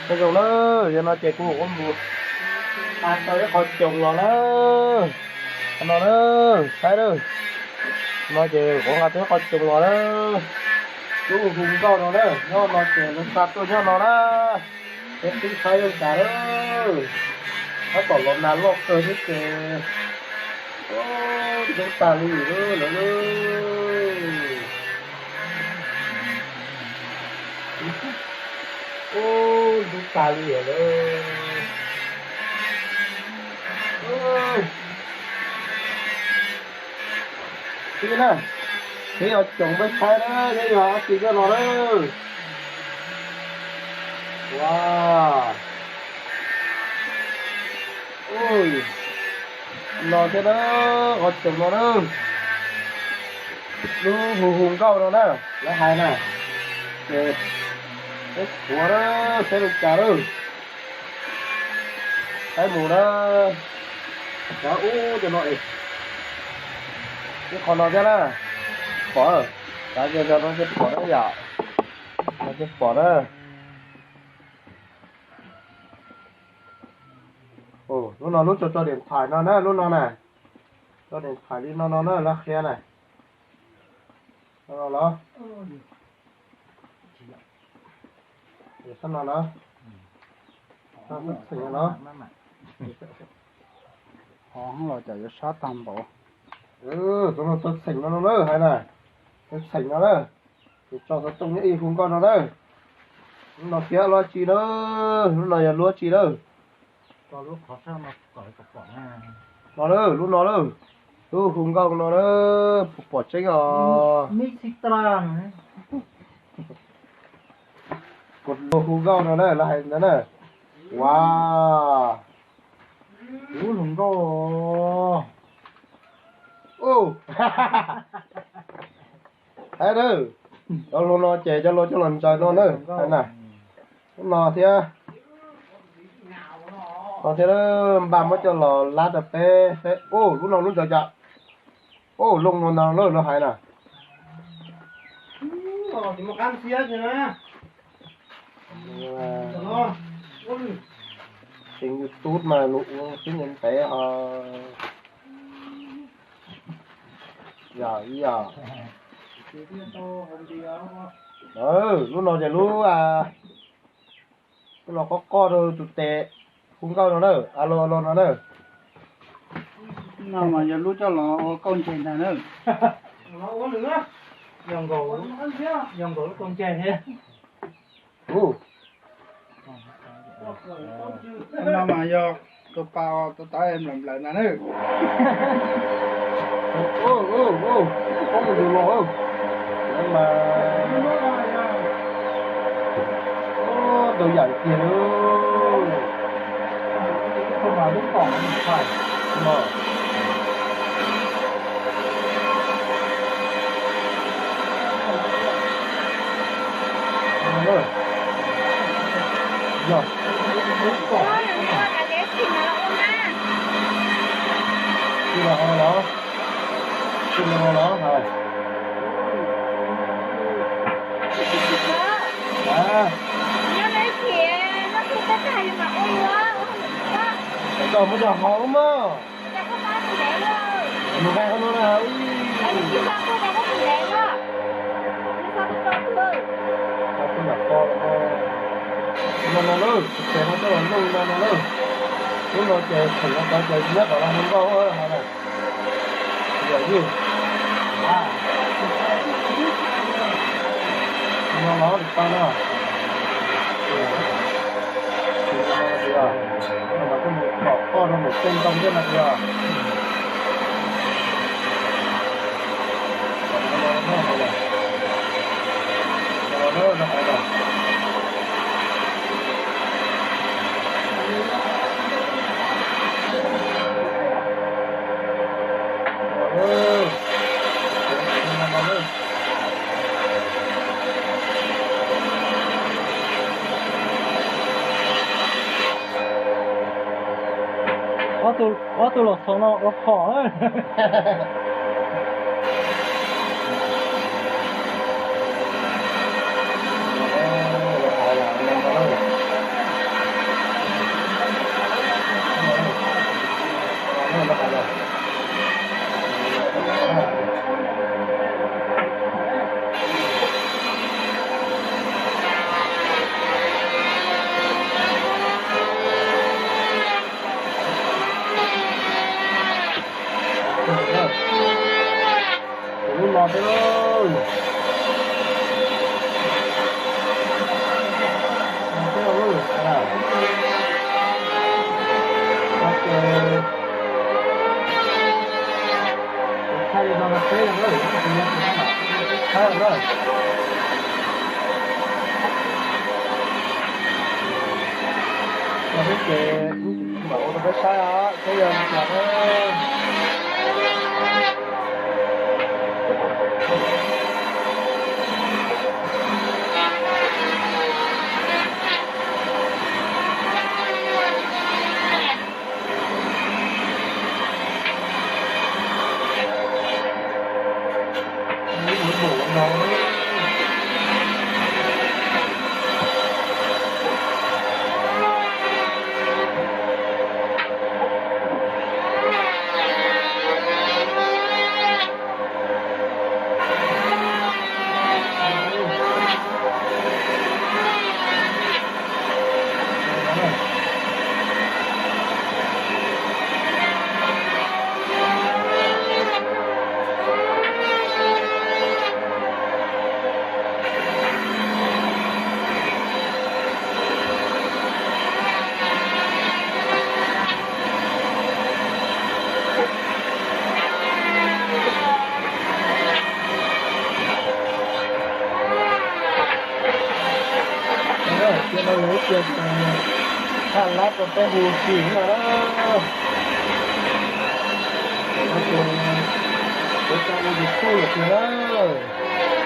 Nyob zoo na, yog no ces kuv ua mus nqa tau ib qho coos los na. Qhov no na, saib na. No ces kuv nqa tau ib qho coos los na. Lub hu nkauj no na, nyob no ces lawv xa tuaj nyob no na. Peb twb saib zoo tas na. Tab tom los nag loj kawg thiab ces ntub tag li lawm na. Ntub tag li lawm. Ib na, peb yog coom peb saib na, peb yog ob tsis koj no na. Ua, no thiab na, qhov coom no na. Lub hu hu nkauj no na, lawv hais na. Ces peb qhuav na, peb li cas na. Saib mus na. Cov ub cov no es, ib qho no thiab na. Pom, xav tias cov no ces pom na yom. No ces pom na. Lub no lub tso tso điện thoại no na, lub no na. Tso điện thoại li no no na, lawv qhia na. No no los. Sab no na. Txheem no. Ho los cas yuav sab tag npaum. Tus no txheem no no na, hais na. Txheem no na. Ces tso xov tooj nyob ib hu nkauj no na. Lub no thiab lub tsi na. Lub no yog lub tsi na. No na, lub no na. Lub hu nkauj no na, puas pom tseeb os? Kuv hu nkauj no na, lawv hais ntawd na. Ua, lub hu nkauj. Hais na, cov hluas no ces cov hluas coj los ntsaws no na, hais na. Lub no thiab, no thiab npaj muab coj los lab rau peb saib. Ua, lub no lub ntsaws cas. Ua, lub no no lawv hais na. Stream YouTube mas lus ua xwb ntev ntev ho. Yog ib yog. Lub no ces lub, lub no qoj qoj rau tus tes hu nkauj no na, alo alo no na. No mas yog lub coj los ua kauj ncaig ntag na. Yog nkaus, yog nkaus lub kauj ncaig thiab. No mas yog tus pas tus tav nplawm nplawm ntag na. Poob tus los, mas ntau yam kiag. Yog. Tsis los ho los, tsis los ho los hais. Koj muab cov hauv mog. Mus nqaij qhov no na. No no na, tes no coj los looj no no na. Lub no ces tseem no cov ces nyob tom no hu nkauj na. Yog yij. No los lwm pab no. Tus no tias, no mas koj mus tom toj rau mus tej ntoo thiab no tias. Ob tug, ob tug los txog no ua qhov. Peb ces mam ua rau peb saib os, peb yog li cas na. Cia no lawv cia thaj lab rau peb hu xwm no na. Ua tus, ua tau ua YouTube lawm tiag lawm.